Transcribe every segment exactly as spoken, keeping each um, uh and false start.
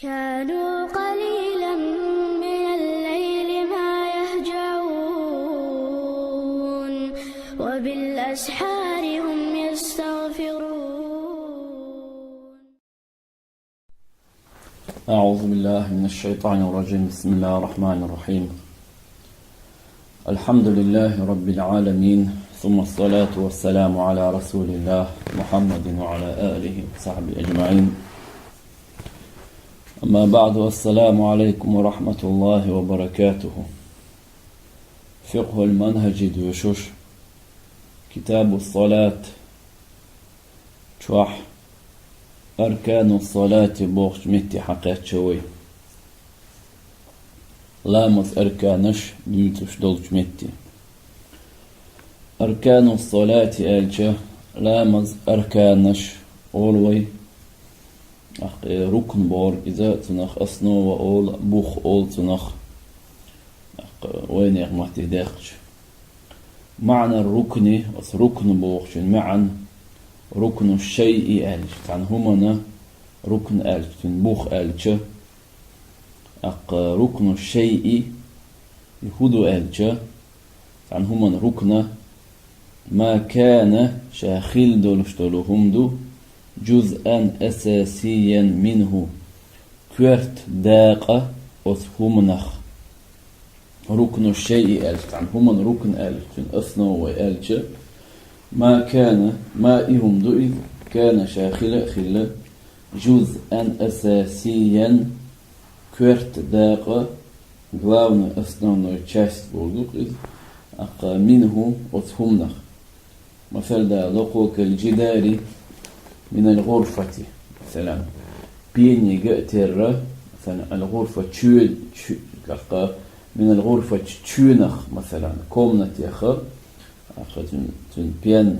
كانوا قليلا من الليل ما يهجعون، وبالأسحار هم يستغفرون. أعوذ بالله من الشيطان الرجيم. بسم الله الرحمن الرحيم. الحمد لله رب العالمين، ثم الصلاة والسلام على رسول الله محمد وعلى آله وصحبه أجمعين. أما بعد، السلام عليكم ورحمة الله وبركاته. فقه المنهج доьшуш, كتاب الصلاة чохь, أركان الصلاة бохучу метте хьакхаьчча вай. Ламаз арканаш дуьйцуш долчу метте. أركان الصلاة аьлча, ламаз арканаш олу вай. ТӀаккха рукн бохург иза, цунах основа олу, бух олу цунах. ТӀаккха вайнехан матте даьккхича. معنى الركن, оцу рукн бохучун маьӀна, ركن الشيء аьлча, цхьана хӀуманна рукн аьлча, цуьнан бух аьлча, тӀаккха ركن الشيء, и хӀун ду аьлча, цхьана хӀуманна рукн, ما كان, ша хилла долуш долу хӀума ду, جزءا أساسيا منه, коьрта дакъа оцу хӀуманах. ركن الشيء аьлча, цхьана хӀуманна рукн аьлча, цуьнан основа аьлча, ما كان, ما и хӀума ду иза, كان ша хила а хилла, جزءا أساسيا, коьрта дакъа, главный, основной часть бохург ду-кх иза, тӀаккха منه, оцу хӀуманах. Масала, локхо كالجدار من الغرفة, масала, пенниг а терра, масала, الغرفة чоь-, чоь-, тӀаккха من الغرفة чоьнах, масала, комнатех, тӀаккха цуьнан, цуьнан пен,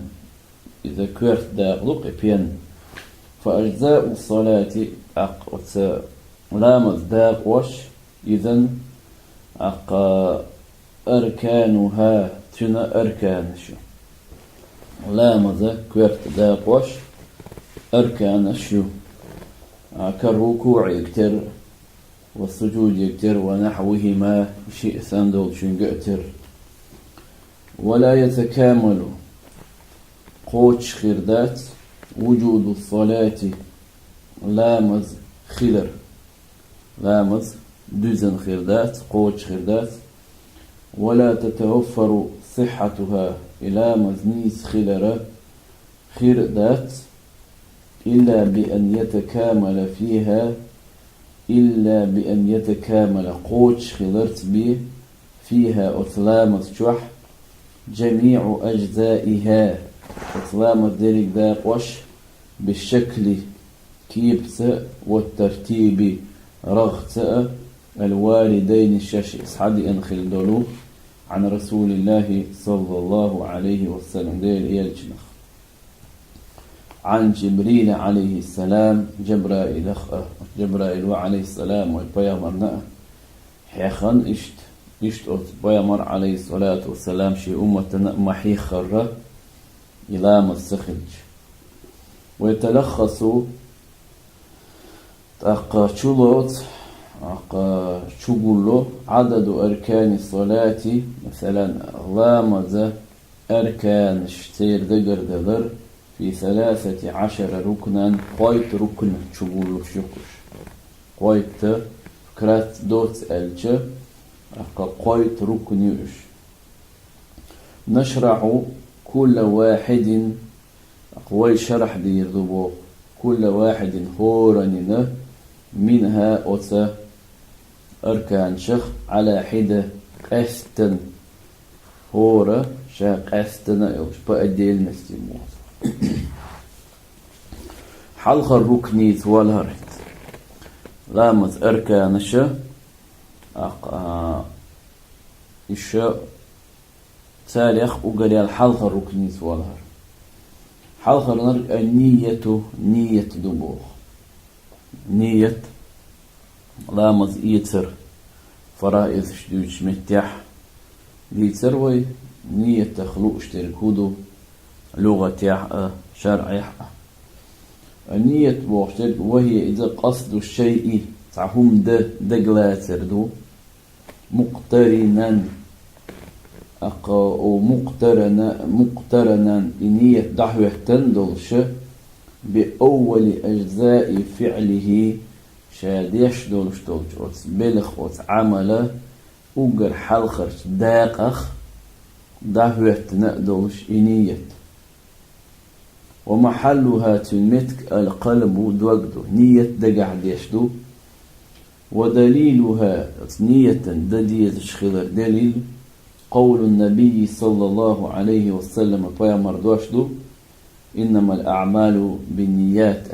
иза коьрта дакъа ду-кх и пен. فأجزاء الصلاة, тӀаккха оцу ламаз дакъош, иза, тӀаккха أركانها, цуьнан арканаш ю. Ламаза коьрта дакъош арканаш ю. А, كالركوع-га терра, والسجود-га терра, ونحوهما, шиъ санна долчуьнга а терра. ولا يتكامل, кхочуш хир дац, وجود الصلاة, ламаз хилар. Ламаз дуьззина хир дац, кхочуш хир дац. ولا تتوفر صحتها, и ламаз нийса хилар хир дац. إلا بأن يتكامل فيها, إلا بأن يتكامل, кхочуш хиларца бен, فيها, оцу ламаз чохь, جميع أجزائها, оцу ламаз дерриг дакъош, بالشكل, кепаца, والترتيب, рагӀца а, الواردين, шаьш схьадеана хилла долу, عن رسول الله صلى الله عليه وسلم, Делан элчанах. عن جبريل عليه السلام, Жабраилах а, Жабраил ву, عليه السلام, вай пайхамарна а хьехна иштта, иштта оцу пайхамар, عليه الصلاة والسلام, шен умматана а ма хьеххара, и ламаз ца хилча. ويتلخص, тӀаккха чулоцу, тӀаккха чугулло, عدد أركان الصلاة, масала, ламаза арканаш, церан дагардалар, في ثلاثة عشر ركنا, кхойтта рукн чугуллуш ю-кх уьш. Кхойтта, вкратце доцца аьлча, тӀаккха кхойтта рукн ю уьш. نشرح كل واحد, тӀаккха вай шархь дийр ду боху, كل واحد, хӀораннина, منها, оцу арканашах, على حدة, къаьсттина, хӀора ша къаьсттина а йолуш, по отдельности боху. Хьалхара рукница валхьара. Ламаз арканаша, тӀаккха, а, иша Царех уггаре хьалхара рукница валхьара. Хьалхарнарг а нияту, ният ду боху. Ният, ламаз эцар, фараизаш дуьйцучу меттехь дийцар вай, ниятах лууш дерг хӀун ду, лугӀатехь а, шарӀехь а. Ният бохуш дерг, وهي, иза, قصد الشيء, хӀума дан дагалацар ду. مقترنا. ТӀаккха у مقترنا, مقترنا, и ният дӀахӀоьттина долуш, بأول أجزاء فعله, ша деш долуш долчу оцу белхан, оцу Ӏамалан уггар хьалхарчу дакъах дӀахӀоьттина а долуш и ният. ومحلها, цуьнан меттиг القلب, дог ду, ният дагахь деш ду. ودليلها, оцу ниятан дан дезаш хилар делил, قول النبي صلى الله عليه وسلم, пайхамар дош ду: إنما الأعمال بالنيات.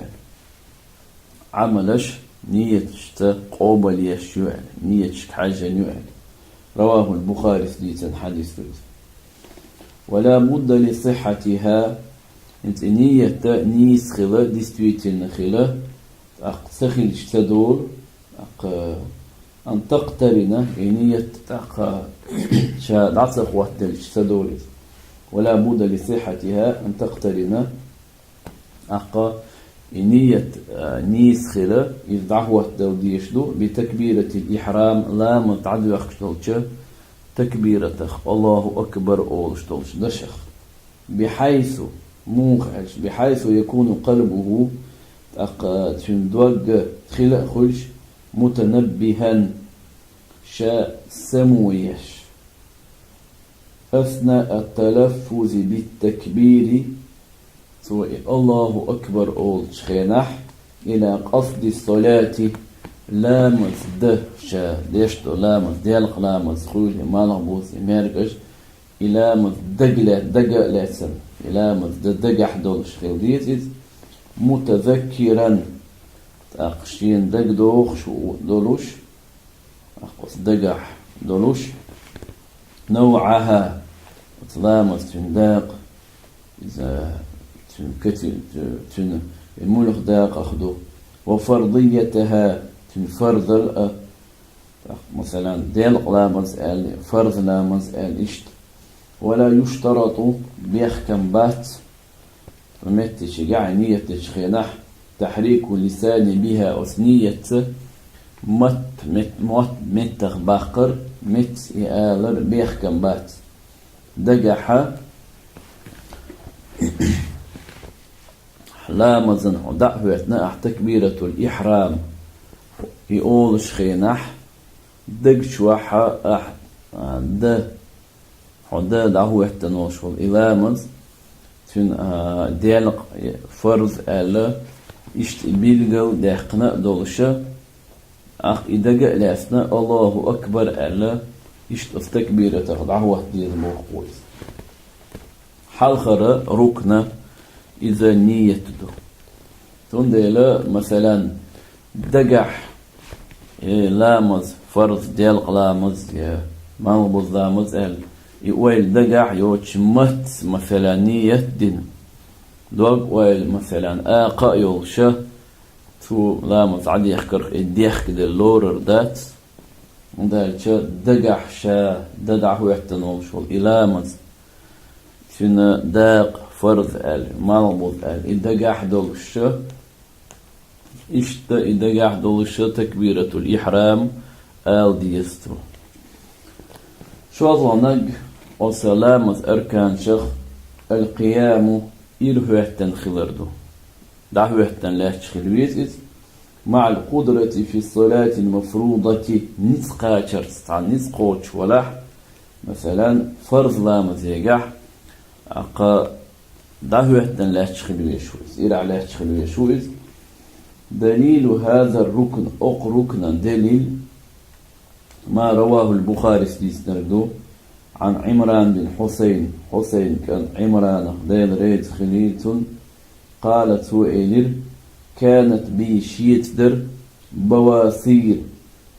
Ӏамалаш нияташца къобал еш ю аьлла, нияташка хьаьжжина ю аьлла. رواه البخاري, дийцина хьадис ду иза. ولا بد لصحتها, хӀинца и ният нийса хила, действительно хила, тӀаккха ца хилча ца долу, тӀаккха أن تقترن, и ният тӀаккха ша дӀа ца хӀоттаделча ца долу иза. ولا بد لصحتها أن تقترن, тӀаккха и ният, а, нийса хила, иза дӀахӀоттадала дезаш ду, بتكبيرة الإحرام, ламаз дӀадоьхкуш долчу такбиратах, الله أكبر олуш долчу дашах. بحيث, муха аьлча, بحيث يكون قلبه, тӀаккха цуьнан дог хила а хуьлуш, متنبها, ша само еш, أثناء التلفظ بالتكبير, цо и الله أكبر олучу хенахь, إلى قصد الصلاة, ламаз дан, ша деш долу ламаз, делкъа ламаз хуьлий, малхбуз, маьркӀаж, и ламаз дагале-, дага а лаьцна, и ламаз дан дагахь долуш хила деза иза, متذكرا, тӀаккха шена дагадогӀуш долуш, тӀаккха оцу дагахь долуш, نوعها, оцу ламазан цуьнан дакъа, иза цуьнан кати-, цуьнан и муьлха дакъах ду, وفرضيتها, цуьнан фарзал а, тӀаккха, масалан, делкъа ламаз аьлла, фарз ламаз аьлла иштта. ولا يشترط, бехкам бац, цу меттигашкахь ният дечу хенахь, تحريك اللسان بها, оцу ниятца мотт, мет-, мотт меттах баккхар, меттаца и алар бехкам бац. Дагахь ламазан хьо дӀа а хӀоьттина, ахь такбиратул ихьрам и олуш хенахь, даг чохь ахь, а, дан, хьо дан дӀахӀоьттина волуш волу и ламаз, цуьнан, а, делкъа, фарз аьлла, иштта и билгал даьккхина а долуша, ахь и дага а лаьцна, Аллаху акбар аьлла, иштта оцу такбиратах дӀахӀотта деза боху вай. Хьалхара рукна иза ният ду. Цундела, масалан, дагахь, э, ламаз, фарз, делкъа ламаз, я малхбуза ламаз аьлла, и ойла дагахь йоцучу маттаца, масалан, ният дина. Дог ойла, масалан, акха а йолуша, цу ламаз Ӏадехкарх и дехкаделла лорар дац. ХӀунда аьлча дагахь ша дан дӀахӀоьттина волуш волу и ламаз, цуьнан дакъа, фарз аьлла, малхбуза аьлла, и дагахь долуша, иштта и дагахь долуша такбиратул ихьрам ала деза цо. ШолгӀаниг оцу ламаз арканчех аль-къияму, ирахӀоьттина хилар ду. ДӀахӀоьттина лаьтташ хила веза иза. Маъал къудрати фи ссалатил мафрудати, ницкъ кхачарца, цхьа ницкъ кхочуш валахь, масалан, фарз ламазегахь, акха дӀахӀоьттина лаьтташ хила везаш ву иза, ирахь лаьтташ хила везаш ву иза. Далилу хазар рукн, окху рукнан далил, ма равахул Бухарис дийцинарг ду, Ӏан Ӏимран бин Хьусайн, Хьусайн кӀант Ӏимранах, Дела реза хилийла цунна, къала, цо элира, канат би, шеца дара, бавасир,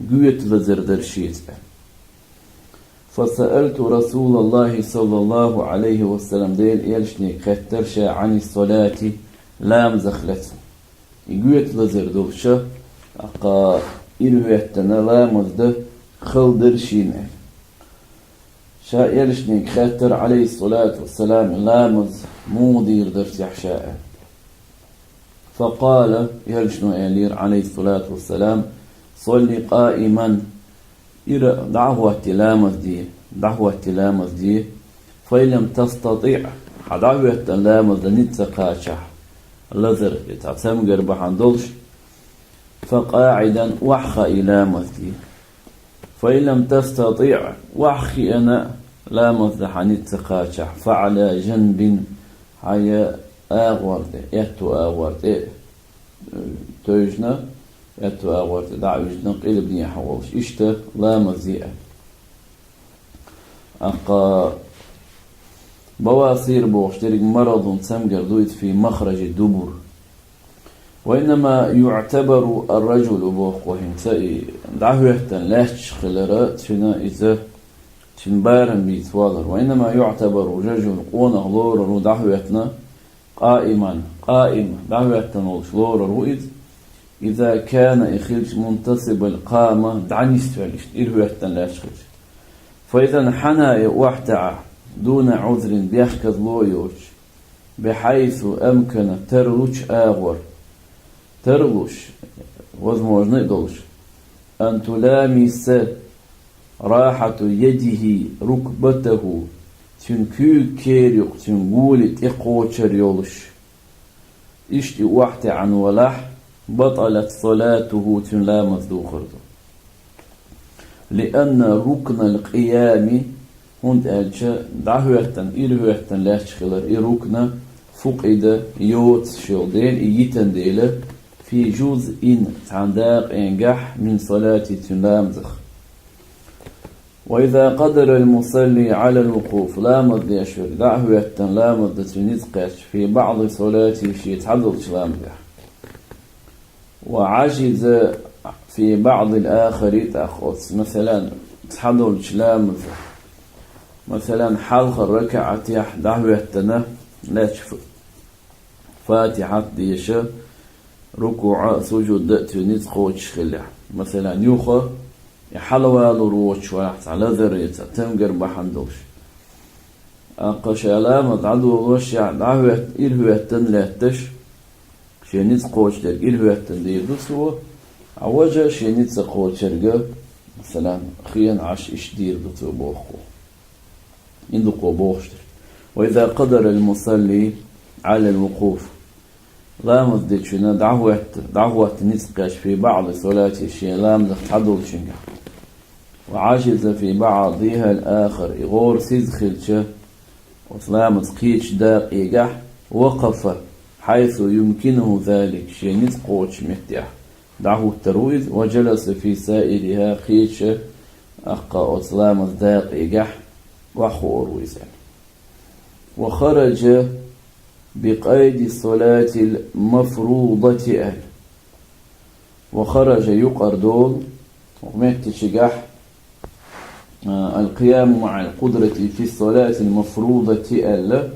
гоьталазар дара шеца. Фасаалту Расулаллахи саллаллаху Ӏалайхи ва саллам, Делан элчанега хаьттара ша, Ӏани ссалати, ламазах лаьцна. И гоьталазар долуша, акха ирахӀоьттина ламаз дан хала дара шена аьлла. Ша элчанега хаьттара, Ӏалайхи ссалату вассалам, ламаз муха дийр дара техьа ша аьлла. Факъала, элчано элира, Ӏалайхи ссалату вассалам, صل قائما, ира дӀахӀотте ламаз де, дӀахӀотте ламаз де. فإن لم تستطع, хьа дӀахӀоьттина ламаз дан ницкъ ца кхачахь, лазар, я цхьа цамгар бахьана долуш, فقاعدا, охьахии ламаз де. فإن لم تستطع, охьахиъна ламаз дан хьа ницкъ ца кхачахь, فعلى جنب, хьан я агӀор тӀе, аьтту агӀор тӀе, э, тевжна, аьтту агӀор тӀе дӀа а вижна, къилбанехьа волуш. Иштта ламаз де. ТӀаккха بواسير бохуш дерг مرض, цамгар ду иза, في مخرج الدبر. وإنما يعتبر الرجل, боху хӀинца, и дӀахӀоьттина лаьтташ хилар, цуьнан иза, цуьнан барам бийца валар. وإنما يعتبر الرجل, къонах лорур ву дӀахӀоьттина, قائما, قائم, дӀахӀоьттина волуш лорур ву иза, إذا كان, и хилча, منتصب القامة, дӀанисвелла, иштта ира хӀоьттина лаьтташ хилча. فإذا انحنى, и охьатаьӀахь, دون عذر, бехказло йоцуш, بحيث أمكن, тарлучу агӀор, тарлуш, возможно а долуш, أن تلامس راحة يده ركبته, цуьнан куьйга кера юкъа цуьнан гола тӀекхочур йолуш, иштта и охьатаьӀна валахь, بطلت صلاته, цуьнан ламаз духур ду. لأن ركن القيام, хӀунда аьлча дӀахӀоьттина, ира хӀоьттина лаьтташ хилар, и рукна, فقد, йоцуш йолу дела, и йитина дела, في جزء, цхьана дакъенгахь, من صلاته, цуьнан ламазах. وإذا قدر المصلي على الوقوف, ламаз деш верг дӀа а хӀоьттина ламаз дан цуьнан ницкъ кхаьчча, في بعض صلاته, шен цхьадолчу ламазехь. وعجز في بعض الآخر, тӀаккха оцу, масалан, цхьадолчу ламазехь, масалан, хьалхара ракаӀатехь дӀахӀоьттина, лаьтташ ф-, фатихьат а деша, рукуӀ а, сужуд а цуьнан ницкъ кхочуш хиллехь. Масалан, юха и хьалавалур воцуш валахь, цхьа лазар я, цхьа цамгар бахьана долуш. ТӀаккха ша ламаз дӀадолошехь, дӀахӀоьтт-, ира хӀоьттина лаьтташ, шен ницкъ кхочуш дерг ира хӀоьттина дийр ду цо, а важа шен ницкъ ца кхочуьрга, масалан, хиъна Ӏаш иштта дийр ду цо боху. И ду кхо бохуш дерг. وإذا قدر المصلي على الوقوف. Ламаз дечуьнан дӀахӀотта, дӀахӀотта ницкъ кхаьчча, في بعض صلاته, шен ламазах цхьадолчуьнгахь. وعجز في بعضها الآخر, и гӀора сиз хилча, оцу ламазан кхечу дакъегахь, وقف حيث يمكنه ذلك, шен ницкъ кхочучу меттехь дӀахӀуттур ву иза, وجلس في سائرها, кхечу, тӀаккха оцу ламазан дакъегахь охьахуур ву иза. وخرج بقيد الصلاة المفروضة аьлла. وخرج, юкъара долу, хӀокху меттигашкахь, а, القيام مع القدرة في الصلاة المفروضة аьлла,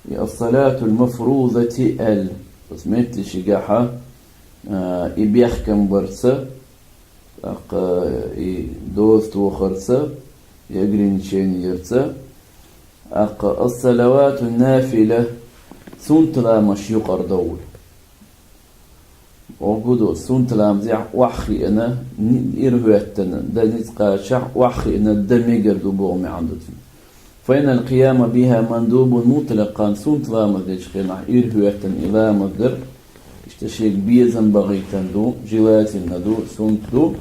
и الصلاة المفروضة аьлла. Оцу меттигашкахь, а, и бехкам барца, тӀаккха и доза тохарца, и ограничени ярца, тӀаккха الصلوات النافلة, суннат ламазаш юкъара довла. Оха гу ду, суннат ламазехь охьахиъна, ни-, ира хӀоьттина дан ницкъ кхачахь, охьахиъна дан мегар ду боху маьӀна ду цуьнан. فإن القيام بها مندوب مطلقا, суннат ламаз дечу хенахь ира хӀоьттина и ламаз дар, иштта шега безам бахийтина ду, желательно ду, суннат ду.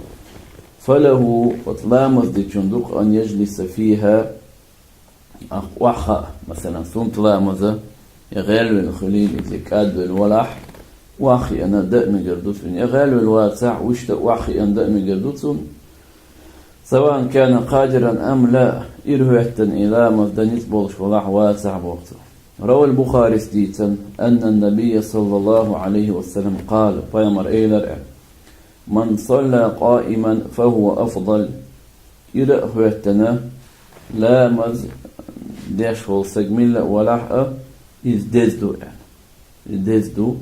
فله, оцу ламаз дечун ду-кх, أن يجلس فيها, а, охьахаа, масалан, суннат ламаза, я гӀелвелла хуьлийла иза, я кӀадвелла валахь, охьахиъна дан а мегар ду цунна, я гӀелвелла вацахь, вуьшта охьахиъна дан а мегар ду цунна. سواء كان قادرا أم لا, ира хӀоьттина и ламаз дан ницкъ болуш валахь, вацахь, боху цо. روى البخاري, дийцина, أن النبي صلى الله عليه وسلم قال, пайхамара элира аьлла: من صلى قائما فهو أفضل. Ира а хӀоьттина ламаз деш волу стаг милла а валахь а, иза деза ду аьлла. Иза деза ду.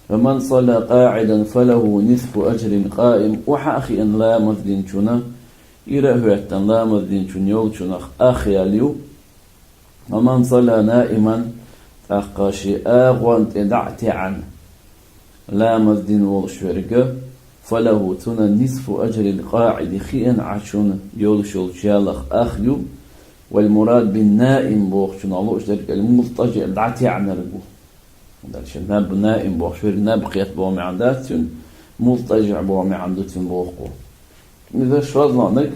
ومن صلى قاعدا فله نصف أجر القائم. Охьа а хиъна ламаз динчунна, ира а хӀоьттина ламаз динчунна йолчунах ах ял ю. ومن صلى نائما, тӀаккха шен агӀон тӀе дӀа а таьӀна ламаз дина волуш верг, فله цунна نصف أجر القاعد хиъна Ӏачун йолуш йолчу ялах ах ю, والمراد بالنائم бохучунах лууш дерг المضطجع дӀатаьӀнарг ву. Дальше наб наим бохуш верг наб кхетта боху маьӀна дац цуьнан, مضطجع боху маьӀна ду цуьнан боху. Иза шозлагӀнаг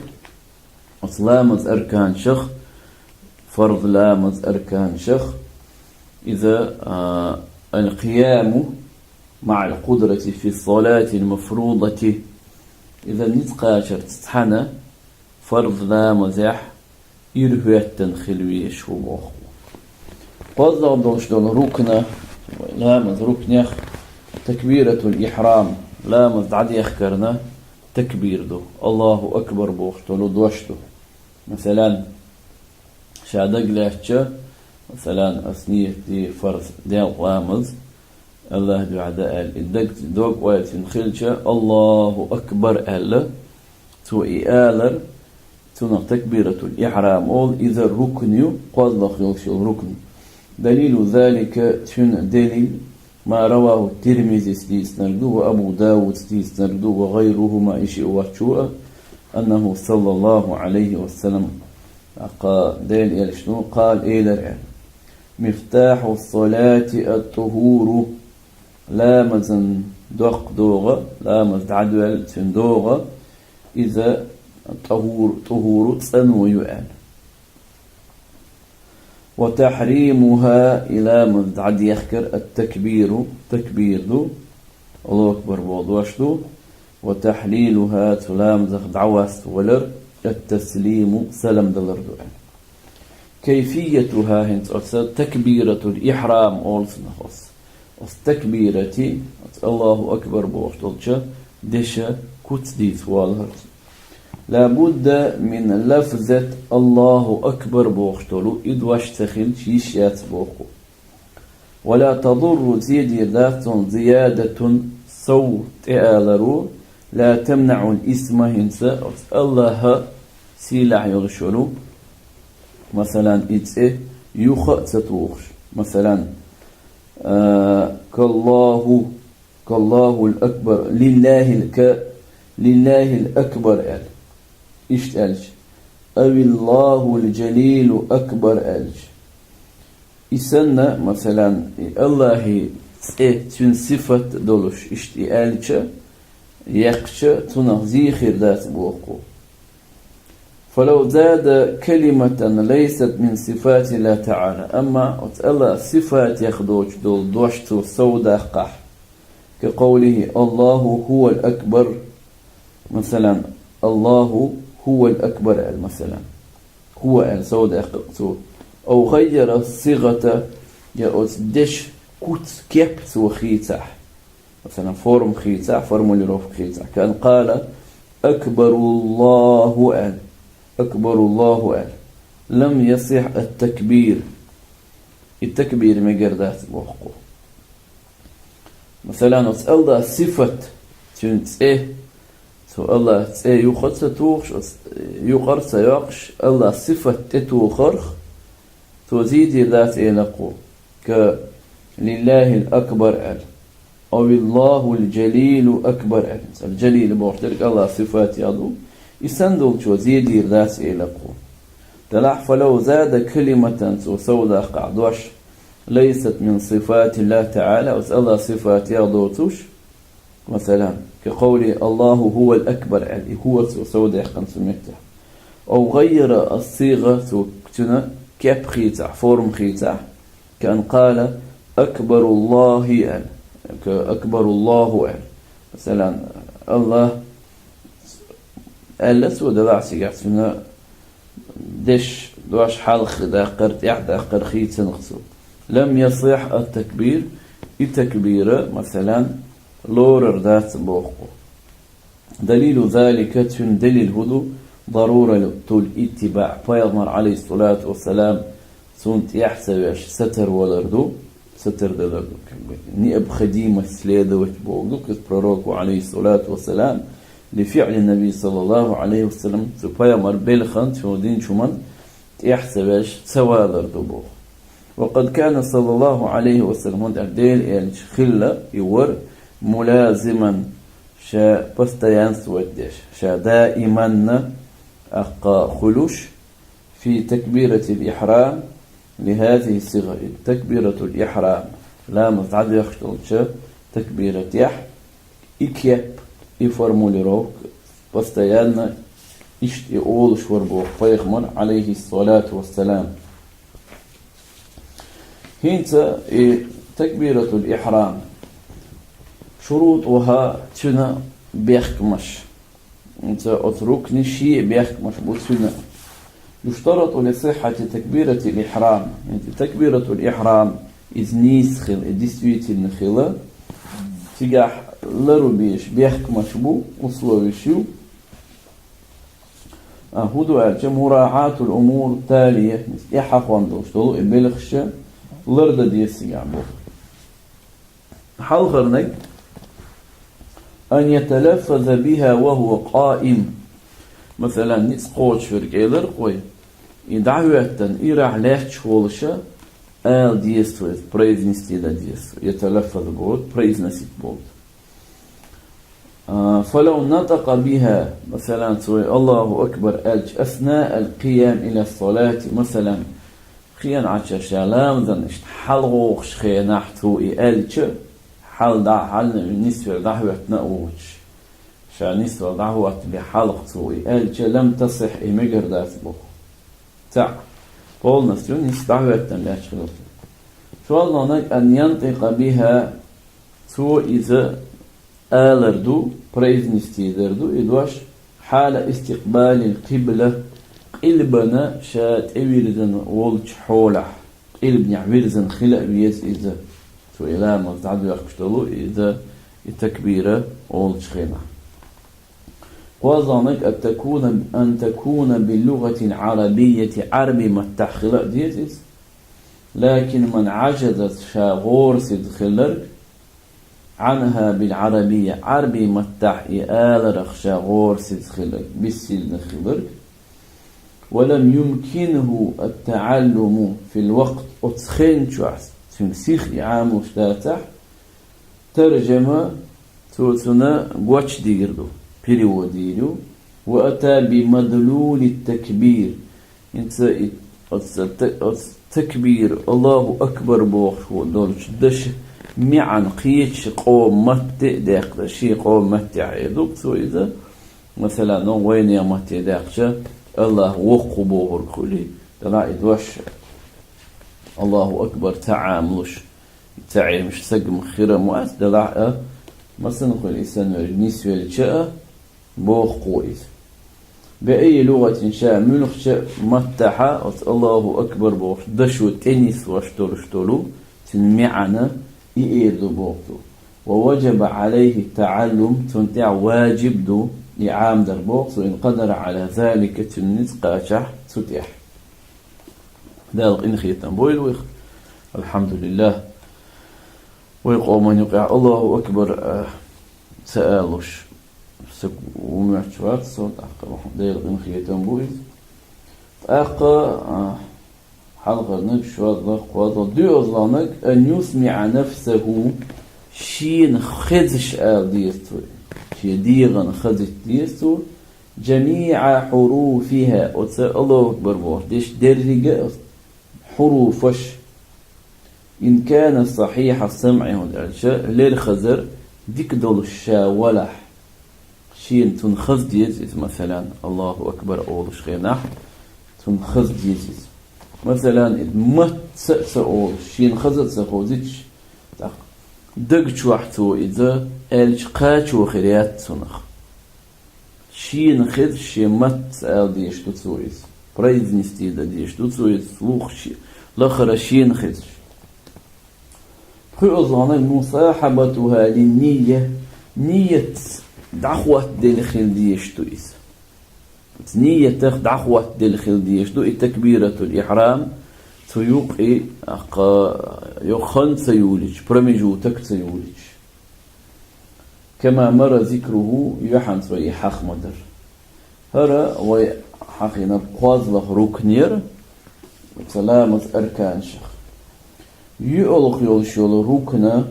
оцу ламаз арканашах, фарз ламаз арканашах, иза, а, القيام مع القدرة في الصلاة المفروضة. Иза ницкъ кхачарца цхьаьна фарз ламазехь ира хӀоьттина хила везаш ву боху. КхозлагӀа долуш долу рукна, ламаз рукнех такбиратул ихьрам, ламаз дӀадехкарна такбир ду, Аллаху акбар бохуш долу дош ду. Масалан, ша дагалаьцча, масалан, ас ниет де фарз делкъа ламаз, Аллах дуьхьа дан аьлла, и даг дог ойла цуьнан хилча, Аллаху акбар аьлла, цо и алар, цунах такбиратул ихьрам олу, иза рукн ю, кхозлагӀа йолуш йолу рукн. دليل ذلك цуьнан делил, ما رواه الترمذي дийцинарг ду, وأبو داود дийцинарг ду, وغيرهما и шиъ воцчо а, أنه صلى الله عليه وسلم, тӀаккха Делан элчано, قال элира аьлла: مفتاح الصلاة الطهور. Ламазан доккха догӀа, ламаз дӀадоьлла цуьнан догӀа, иза тӀахур-, тӀухуру цӀано ю аьлла. وتحريمها и ламаз дӀадехкар التكبير, такбир ду, Аллаху акбар боху дош ду, وتحليلها цу ламазах дӀаваставалар التسليم, салам далар ду аьлла. كيفيتها хӀинца оцу такбиратул ихьрам олу цунах оцу. Оцу такбирати, оцу Аллаху акбар бохуш долчу деша куц дийца валахь. لا بد من لفظة الله أكبر бохуш долу и дош ца хилча йиш яц боху. ولا تضر зен дийр дац цунна زيادة сов тӀеаларо, لا تمنع الاسم хӀинца оцу Аллаха сийлахь йолуш йолу, масалан, и цӀе юха а ца тухуш. Масалан, а, каллаху, каллахул акбар, лиллахил ка-, лиллахил акбар аьлла. Иштта аьлча, авиллахул джалилу акбар аьлча. И санна, масалан, и Аллахьи цӀе, цуьнан сифат долуш, иштта и аьлча, яьккхича, цунах зен хир дац боху. فلو زاد كلمة ليست من صفات الله تعالى. Амма оцу Аллахьан сифатех доцуш долу дош цо сов даккхахь, كقوله الله هو الأكبر. Масалан, Аллаху хӀувал акбар аьлла, масалан. Хува аьлла сов даьккхира цо. أو غير الصيغة, я оцу дешан куц, кеп цо хийцахь. Масалан, форма хийцахь, формулировка хийцахь. كأن قال أكبر الله аьлла. أكبر الله аьлла. لم يصح التكبير. И такбир мегар дац боху. Масалан, оцу Аллахьан сифат, цуьнан цӀе, цу Аллахьан цӀе юха ца тухуш, оцу юкъара ца йоккхуш, Аллахьан сифат тӀетухарх, цо зен дийр дац элира кхо, ка лиллахил акбар аьлла, авиллахул джалилу акбар аьлла. Цара джалил бохуш дерг Аллахьан сифатех ду, и санна долчо зен дийр дац элира кхо. Делахь فلو زاد كلمة цо сов даккхахь дош, ليست من صفات الله تعالى, оцу Аллахьан сифатех доцуш, масалан, كقوله الله هو الأكبر аьлла, и хӀува цо сов даьккхина цу меттехь. أو غير الصيغة, цо цуьнан кеп хийцахь, форма хийцахь, كأن قال أكبر الله аьлла, ка أكبر الله аьлла. Масалан, Аллахь аьлла цо, делахь цигахь цуьнан дешан дош хьалха даккхар, тӀаьхьа даккхар хийцанах цо. لم يصح التكبير, и такбира, масалан, лорар дац боху. دليل ذلك, цуьнан делил хӀун ду? ضرورة الاتباع, пайхамар, عليه الصلاة والسلام, цунна тӀаьхьа ца веш, сатар валар ду. Сатар далар ду, как бы, необходимость следовать боху ду, как пророку, алейхиссалату вассалам, لفعل النبي صلى الله عليه وسلم, цу пайхамар белхан, цо динчу хӀуман тӀаьхьа ца веш, ца валар ду боху. وقد كان صلى الله عليه وسلم, хӀунда аьлча Делан элча хилла, и вара, ملازما, ша постоянствовать деш, ша даиманна аккха хулуш, في تكبيرة الإحرام لهذه الصيغة. تكبيرة الإحرام. Ламаз дӀадоьхкача такбира тӀехь и кеп, и формулировка постоянно иштта и олуш вар боху пайхамар, алейхиссалату вассалам. ХӀинца и такбиратул ихрам шурутӀ ваха цуьнан бехкамаш. ХӀинца оцу рукни шиъ бехкамаш бу цуьнан. يشترط لصحة تكبيرة الإحرام. ХӀинца такбиратул ихрам иза нийса хила, и действительно хила. Цигахь лару беш бехкамаш бу, условиш ю. А, хӀун ду аьлча, مراعاة الأمور التالية, тӀаьхьахонна долуш долу и белхаш лардан деза цигахь боху. Хьалхарниг, أن يتلفظ بها وهو قائم. Масалан, ницкъ кхочуш верг элира-кх вай, и дӀахӀоьттина, и рахь лаьтташ волуша ала деза цо иза, произнести дан деза цо. يتلفظ боху, произносить боху. А, فلو نطق بها, масалан, цо и Аллаху акбар аьлча, أثناء القيام إلى الصلاة, масалан, кхин Ӏача ша ламазан иштта хьалагӀовхаш хенахь цо и аьлча, хьал дӀа-, хьална нисвер дӀахӀоьттина а воцуш, ша нисвала дӀахӀоттабе хьалха цо и аьлча, لم تصح, и мегар дац боху. ЦаӀ, полностью нисса дӀахӀоьттина лаьтташ хиларца. ШолгӀаниг, أن ينطق بها, цо иза алар ду, произнести дар ду и дош, حال استقبال القبلة, къилбана ша тӀевирзина волчу хьолахь, къилбанехь вирзина хила а веза иза. Цо и ламаз дӀадоьхкуш долу иза, и такбира олучу хенахь. КхозлагӀниг, أن تكون، أن تكون باللغة العربية, Ӏарби маттахь хила а деза иза. لكن من عجز, ша гӀорасиза хилларг, عنها بالعربية, Ӏарби маттахь и аларах ша гӀорасиза хилларг, бессильный хилларг, ولم يمكنه التعلم في الوقت, оцу хен чохь цуьнан сиха и Ӏамалш дацахь, ترجم, цо цунна гочдийр ду, перевод дийр ю, وأتى بمدلول التكبير. ХӀинца и оцу та-, оцу такбир, Аллаху акбар бохуш долчу дашан маьӀна кхечу къоман матте а даьккхина, шен къоман маттехь а эр ду-кх цо иза. Масала, ну, вайнехан матте даьккхича, Аллах воккха ву бохург хуьлий, делахь и дош, Аллаху акбар ца Ӏамалуш, ца Ӏемаш сагам хир ма вац, делахь а, масала хуьлу и санна верг нисвелча а, боху кхо иза. بأي لغة, ша муьлххачу маттахь а оцу Аллаху акбар бохучу дашо тӀенисвеш долуш долу цуьнан маьӀна и эр ду боху цо. ووجب عليه التعلم, цунна тӀехь ваджиб ду и Ӏамадар боху цо, إن قدر على ذلك, цуьнан ницкъ кхачахь цу тӀехь. Дала къинхетам бойла вайх. Алхьамдулиллах. Вай къоман юкъахь Аллаху акбар, а, ца алуш, саг ву моьттуш вац со, тӀаккха Дела къинхетам бу иза. ТӀаккха, а, хьалхарниг, шозлагӀа, кхозлагӀа, доьазлагӀниг, أن يسمع نفسه, шена хезаш ала деза цо. Шен дегӀана хазийта деза цо. جميع حروفها, оцу Аллаху акбар бохуш дешан деррига а хьуруфаш. إن كان صحيح السمع, хӀунда аьлча лерхазар дика долуш ша валахь, шена цунна хаза деза иза, масалан, Аллаху акбар олуш хенахь, цунна хаза деза иза. Масалан, и матца а ца олуш, шена хаза а ца хозуьйтуш, тӀаккха даг чохь цо иза аьлча кхачо хир яц цунах. Шена хезаш шен матца ала дезаш ду цо иза. Произнести дан дезаш ду цо иза, слух ши-, лахара шена хезаш. ПхоьазлагӀниг مصاحبتها للنية, ниятца дӀахӀоттаделла хила дезаш ду иза. Ниятах дӀахӀоттаделла хила дезаш ду и такбиратул ихьрам, цу юкъе, аккха, йо хан ца юлийча, промежуток ца юлийча. كما مر ذكره, юьхьанца вай и хьаха ма дара. ХӀара вай хьахийнарг кхозлагӀа рукн яра, цу ламазан арканашах. ЙоьалгӀа йолуш йолу рукн,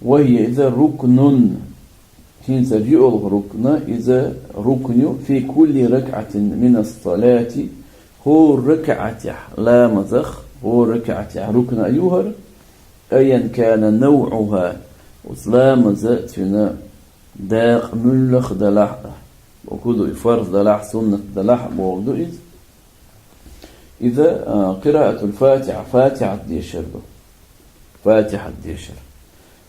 وهي, иза, ركن, хӀинца юалх рукна, иза рукню фи кулли ракъатин мина салати, хӀу ракъатехь ламазах, хӀу ракъатехь рукна юхар, аян кана навъуха, уц ламаза цуьна дакъа муьллах далахь а, боху ду и фарз далахь, суннат далахь а боху ду иза. Иза, а, къираатул Фатиха, Фатихат дешар ду. Фатихат дешар.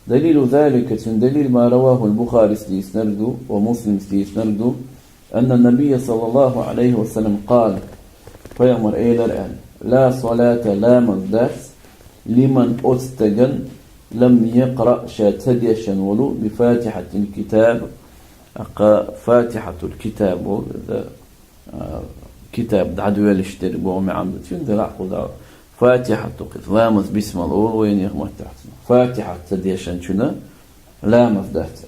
Далилу залика, цуьнан далил ма равахул Бухарис дийцинарг ду, ва Муслимс дийцинарг ду, анна Набия саллаллаху алейхи ва саллям къала, пайхамар элар аьлла, ла салата, ламаз дац, лиман, оцу стаган, лам якъра, ша ца дешан волу, би Фатихатил китаб, аккха Фатихатул китаб волу, иза а, китаб дӀадоьллуш дерг боху маьӀна ду цуьнан, делахь кхузахь Фатихат ду кхуза. Ламаз бисмал олу вайнехан маттахь цунах. Фатихат ца дешан чуьнан ламаз дац.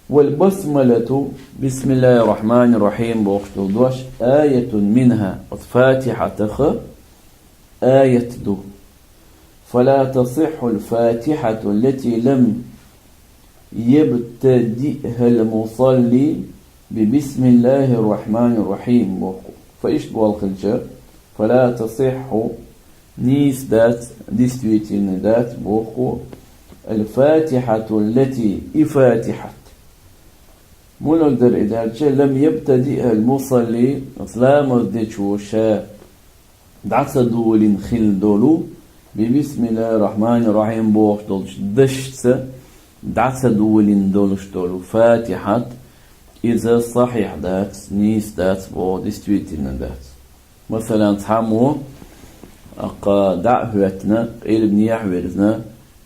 Вал басмалату, бисмиллахир рахманир рахим бохуш долу дош, аятун минха, оцу Фатихатах аят ду. Фала тасиххул Фатихату лати лам ябтадиъхал мусалли би бисмиллахир рахманир рахим боху. Фа иштта болу хилча, фала тасихху, нийса дац, действительно дац боху, ал Фатихату лати, и Фатихат. Муьлхарг дара и даьлча, лам ябтадиъхал мусалли, ламаз дечо ша дӀа ца долийна хилла долу, би бисмиллахир рахманир рахим бохуш долчу дашца дӀа ца долийна долуш долу Фатихат, иза сахьихь дац, нийса дац боху, действительно дац. Масалан, цхьаммо, аккха дӀа а хӀоьттина, къилбанехь а вирзина,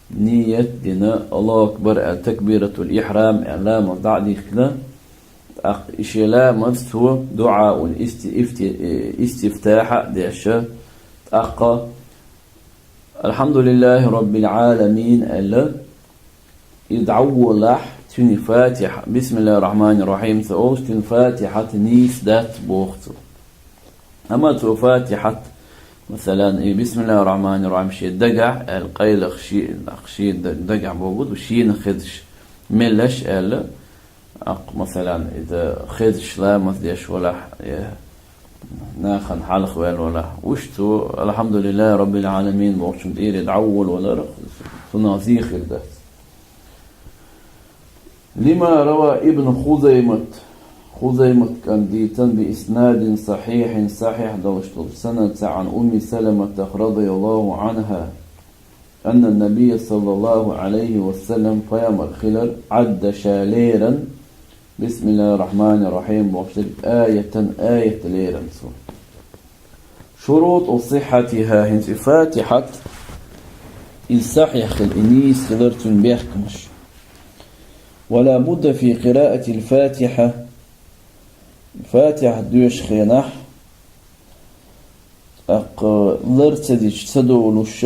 ният а дина, Аллаху акбар аьлла, такбиратул ихьрам аьлла, ламаз дӀа а дихкина, тӀаккха и шен ламаз цо дуӀаул исти-, ифти-, э, истифтахьа а деш, тӀаккха «Алхьамдулиллахи Роббил Ӏаламин» аьлла, и дӀаволлахь, цуьнан Фатиха, «Бисмиллахир Рахманир Рахим» ца олуш, цуьнан Фатихат нийса дац боху цо. Амма цо Фатихат, масалан, и «Бисмиллахир Рахманир Рахим» шен дагахь аьлла, къайлаха ши-, нах шен даг-, дагахь боху ду, шена хезаш, меллаш аьлла, аккха, масалан, иза хезаш ламаз деш валахь, я нахана хьалха ваьлла валахь, уьш цо «Алхьамдулиллахи Роббил Ӏаламин» бохучун тӀера дӀаволла валар, цунах зен хир дац. Лима рава Ибн Хузаймат, Хузаймат кӀант дийцан, би иснадин сахьихьин, сахьихь долуш долу санадца, Ӏан Умми Саламатах радияллаху Ӏанха, анна Набия саллаллаху Ӏалайхи ва саллам, пайхамар хилар, Ӏадда, ша леран, «Бисмиллахир Рахманир Рахим» бохуш дерг, аятан, аят леран цо. ШурутӀу сихьатиха, хӀинца и Фатихат, и сахьихь хила, и нийса хилар цуьнан бехкамаш. Ва ла будда фи къираатил Фатиха, Фатихьа доьшучу хенахь, тӀаккха лар ца дича ца долуш,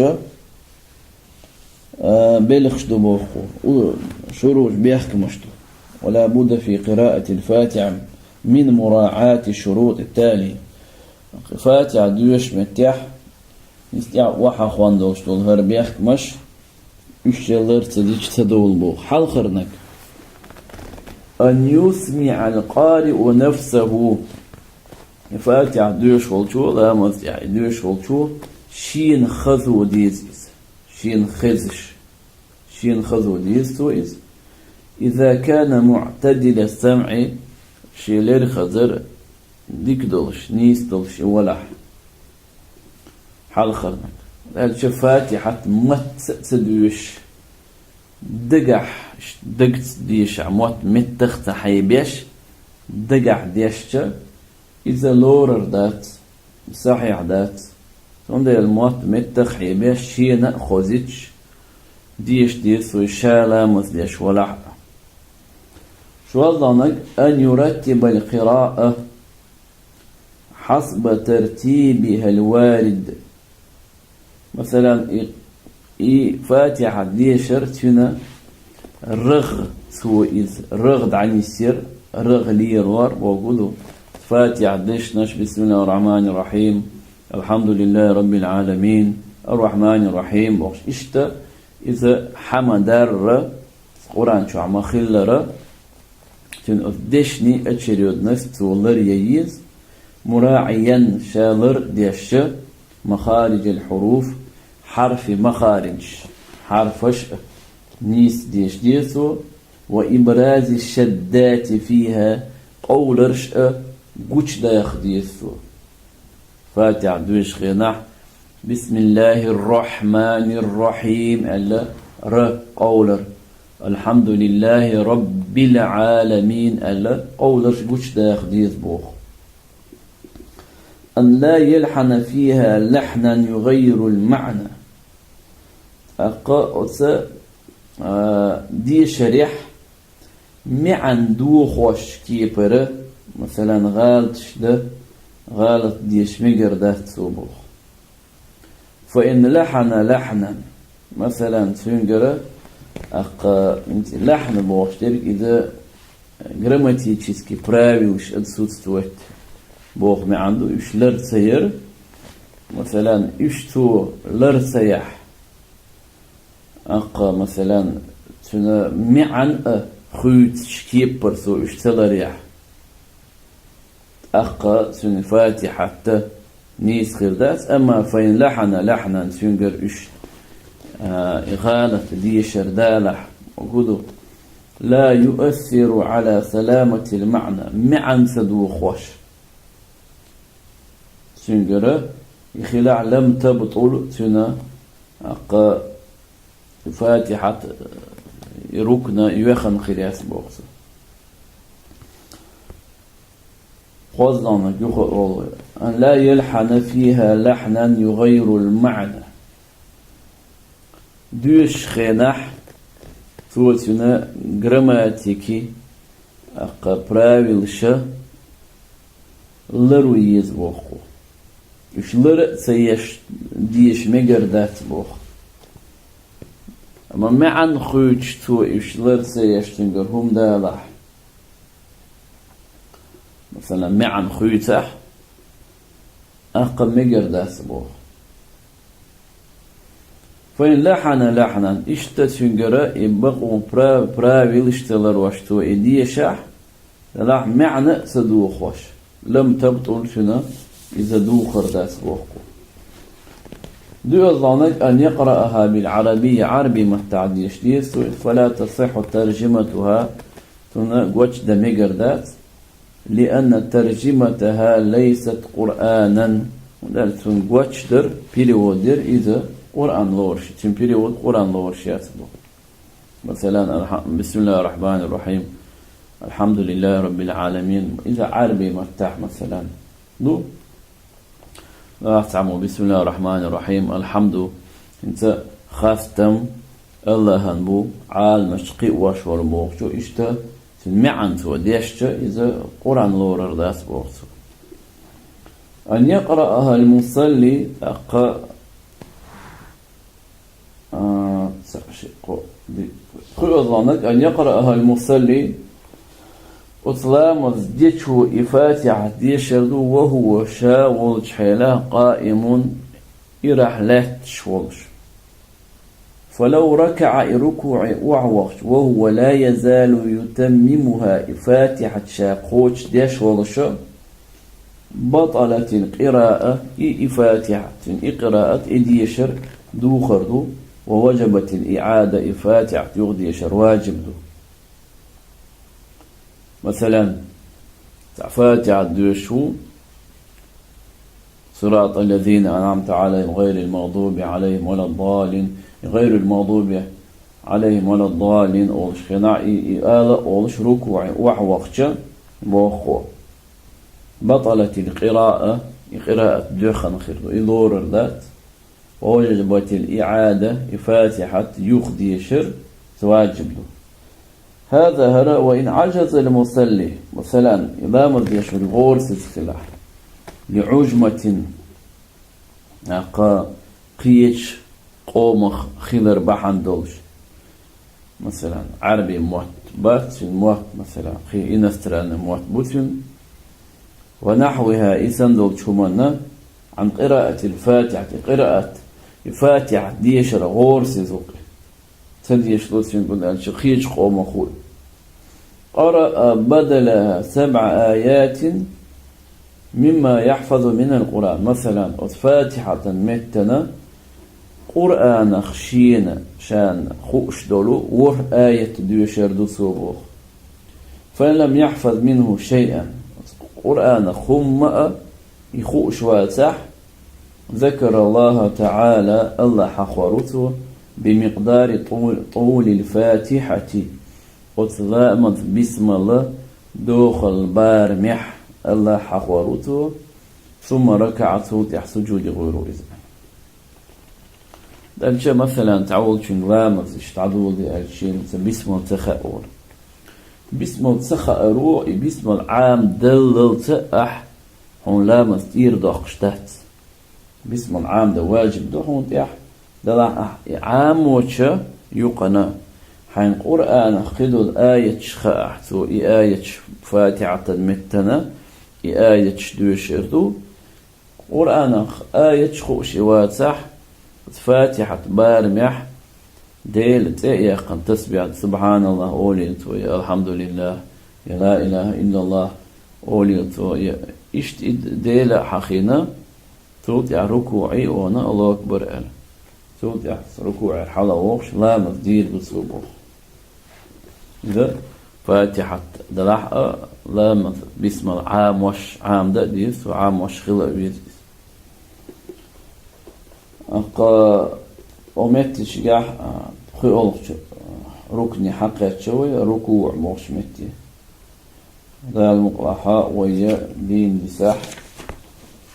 а, белхаш ду боху, у, шурутӀ, бехкамаш ду. Ва ла будда фи къираатил Фатиха мин мураӀати шурутӀи тали. Фатихьа доьшучу меттехь, иза тӀехь охьахонна долуш долу хӀара бехкамаш, уьш шен лар ца дича ца долу боху. Хьалхарниг. Ан юсмиӀал къариу нафсаху. И Фатихьа доьшуш волчо, ламаз тӀехь и доьшуш волчо, шена хазо деза иза. Шена хезаш. Шена хазо деза цо иза. Иза кана муӀтадила самӀи, шен лер хазар дика долуш, нийса долуш и валахь. Хьалхарниг. Аьлча Фатихьат матца а ца доьшуш, дагахь, дагца дешахь, мотт меттах а ца хьебеш, дагахь дешча, иза лорар дац, сахьихь дац. Цундела мотт меттах а хьебеш, шена а хозуьйтуш, деша деза цо ша ламаз деш валахь а. ШолгӀаниг, ан юраттибал къираа хьасба тартибихал варид. Масалан, и, и Фатихьа дешар цуьнан рагӀ цо иза, рагӀ дӀанисъяр, рагӀ лелор боху ду. Фатихьа дешнаш, бисмиллахир рахманир рахим, алхьамдулиллахи раббил Ӏаламин, ар-рахманир рахим бохуш. Иштта иза хьа ма-дарра, Къуръан чохь ма-хиллара, цуьнан оцу дешнийн очередность цо ларъян еза, мураӀиян, ша лар а деш, махариджал хьуруф, хьарфийн махаридж, хьарфаш а нийса деша деза цо, ва ибрази шаддати фиха, къовларш а гучудаха деза цо. Фатихьа доьшучу хенахь: «Бисмиллахир-рахманир-рахим», — аьлла, ра къовлар, «Алхьамдулиллахи раббил-Ӏаламин», — аьлла, къовларш гучудаха деза боху. «Ан ла ялхьана фиха лахьнан югаййирул маӀна». ТӀаккха оцу, а, дешарехь маьӀна дохош кепара, масалан, гӀалаташ дан, гӀалат деша мегар дац цо боху. «Фа ин лахьана лахьнан», масалан, цуьнгара, аккха, лахьна бохуш дерг иза грамматический правилаш отсутствовать боху маьӀна ду, уьш лар ца яр. Масалан, уьш цо лар ца яхь, аккха, масалан, цуьнан маьӀна а хуьйцуш кепара цо уьш ца ларъяхь, тӀаккха цуьнан фатихьат нийса хир дац, амма «фа ин лахьана лахьнан», цуьнгара уьш, а, и гӀалат дешар далахь, хӀун ду, «ла юассиру Ӏала саламатил маӀна», маьӀна ца дохош. Цуьнгара и хилахь, «лам табтул», цуьнан, аккха, фатихьат, и рукна йоьхна хир яц боху цо. КхозлагӀниг юха а олу: «Ан ла ялхьана фиха лахьнан югаййирул маӀна». Доьшучу хенахь цо цуьнан грамматики, аккха, правилаша ларъян еза боху. Уьш лар а ца еш, деша мегар дац боху. Амма маьӀна хуьйцуш цо уьш лар а ца еш, цуьнгара хӀума далахь, масалан, маьӀна хуьйцахь, аккха мегар дац боху. «Фа ин лахьана лахьнан», иштта цуьнгара и бакъо пра-, правилаш ца ларош цо и дешахь, делахь маьӀна а ца дохош, «лам табтул», цуьнан иза духар дац боху. ДоьазлагӀниг: «Ан якърааха бил-Ӏарабийя», Ӏарбий маттахь деша деза цо, «фа ла тасиххьу таржиматуха», цунна гочдан мегар дац, «лианна таржиматаха лайсат Къуръанан», хӀунда аьлча цунна гочдар, перевод яр иза Къуръан лоруш, цуьнан перевод Къуръан лоруш яц боху. Масалан, алхьа-, «Бисмиллахир-рахманир-рахим», «Алхьамдулиллахи раббил-Ӏаламин», иза Ӏарбий маттахь, масалан, ду. Нагахь цхьаммо: «Бисмиллахир-рахманир рахим, алхьамду, хӀинца хастам Аллахьан бу, Ӏаламаш кхиош вара», бохучу, иштта цуьнан маьӀна цо дешча, иза Къуръан лорар дац боху цо. «Ан якърааха ал-мусалли», тӀаккха, а, ца ши-, кхо-, ди-, кхоалгӀаниг: «Ан якърааха ал-мусалли», оцу ламаз дечо и фатихьат дешар ду, «ва хӀува», ша волчу хьелахь, «къаимун», ирахь лаьтташ волуш. «Фалав ракаӀа», и рукуӀе охьавахча, «ва хӀува ла язалу ютаммимуха», и фатихьат ша кхочушдеш волуша, «батӀалатил къираъа», и, и фатихьат, цуьнан и къираъат, и дешар духар ду, «ва важабатил иӀада», и фатихьат юха дешар важиб ду. Масалан, цхьа фатихьат доьшуш ву: «Сиратал лазина анъамта Ӏалайхим, гъайрил магъдуби Ӏалайхим валаддаллин», и «гъайрил магъдуби Ӏалайхим валаддаллин» олуш хенахь, и, и ала а олуш рукуӀе охьавахча, боху: «батӀалатил къираъа», и къираъат доьхна хир ду, и лорар дац. «Ва важабатил иӀада», и фатихьат юха дешар, иза важиб ду. «ХӀаза», хӀара, «ва ин Ӏажазал мусалли», масалан, и ламаз деш верг гӀорасиз хилахь, «ли Ӏужматин», аккха, кхечу къомах хилар бахьана долуш, масалан, Ӏаьрбийн мотт бац цуьнан мотт, масалан, кхин иностранный мотт бу цуьнан, «ва нахьвиха», и санна долчу хӀуманна, «Ӏан къираатил фатихьати», къираат, и фатихьат дешар гӀорасиз ву-кх. Ца дешалу цуьнга аьлча, кхечу къомах ву. قرأ بدلها سبع آيات مما يحفظ من القرآن. Масала, оцу Фатихьатан меттана Къуръанах шена, шена хууш долу ворхӀ аят доьшур ду цо боху. فإن لم يحفظ منه شيئا. Оцу Къуръанах хӀумма а и хууш вацахь, ذكر الله تعالى, Аллахь хьахор ву цо, بمقدار طول، طول الفاتحة, оцу ламаз бисмала дохалла барамехь Аллахь хьахор ву цо, ثم ركع, цул тӀаьхьа сужуде гӀур ву иза. Делча, масалан, цхьаволчуьнга ламаз иштта дӀадоладе аьлча, шена ца бисмал ца хаьа олу. Бисмал ца хааро, и бисмал Ӏамадаллалца ахь хьуна ламаз тӀера доккхуш дац. Бисмал Ӏамадан важиб ду хьуна тӀехь, делахь ахь и Ӏамоча юкъана, хьайн Къуръанах кхидолу аяташ хаахь, цо и аяташ Фатихьатан меттана, и аяташ доьшур ду, Къуръанах аяташ хууш и вацахь, Фатихьат барамехь Делан цӀе а яьккхина тасбихь, СубхьаналлахӀ олийла цо, я АлхьамдулиллахӀ, я Ла илахӀа иллаллахӀ олийла цо, я иштта и Дела а хьахийна, цул тӀаьхьа рукуӀе а вахана, АллахӀу акбар аьлла. Цул тӀаьхьа рукуӀера хьала а вогӀуш, ламаз дийр ду цо боху. Иза Фатихьат далахь а, ламаз бисмал Ӏамош, Ӏамадан а деза, цо Ӏамош хила а веза иза. Аккха, о меттигашкахь, а, кхоалгӀачу, а, рукне хьакхаьчча вай, рукуӀ бохучу метте. Дала мукъалахь вай дийна дисахь,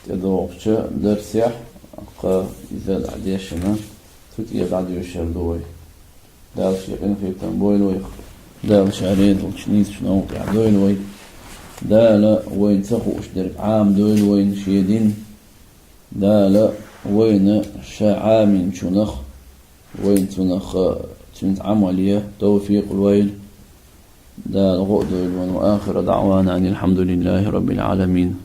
тӀедогӀучу дарсехь, аккха, иза дӀадешна, цу тӀера дӀадоьшур ду вай. Дала Шен къинхетам бойла вайх. Дала Ша реза волчу нийсачу новкъа тӀехь дойла вай. Дала вайна ца хууш дерг Ӏамадойла вайна Шен дин. Дала вайна Ша Ӏаминчунах, вайна цунах, цуьнца Ӏамал ян тавфикъ лойла. Дала гӀо а дойла вайна. وآخر دعوانا أن الحمد لله رب العالمين.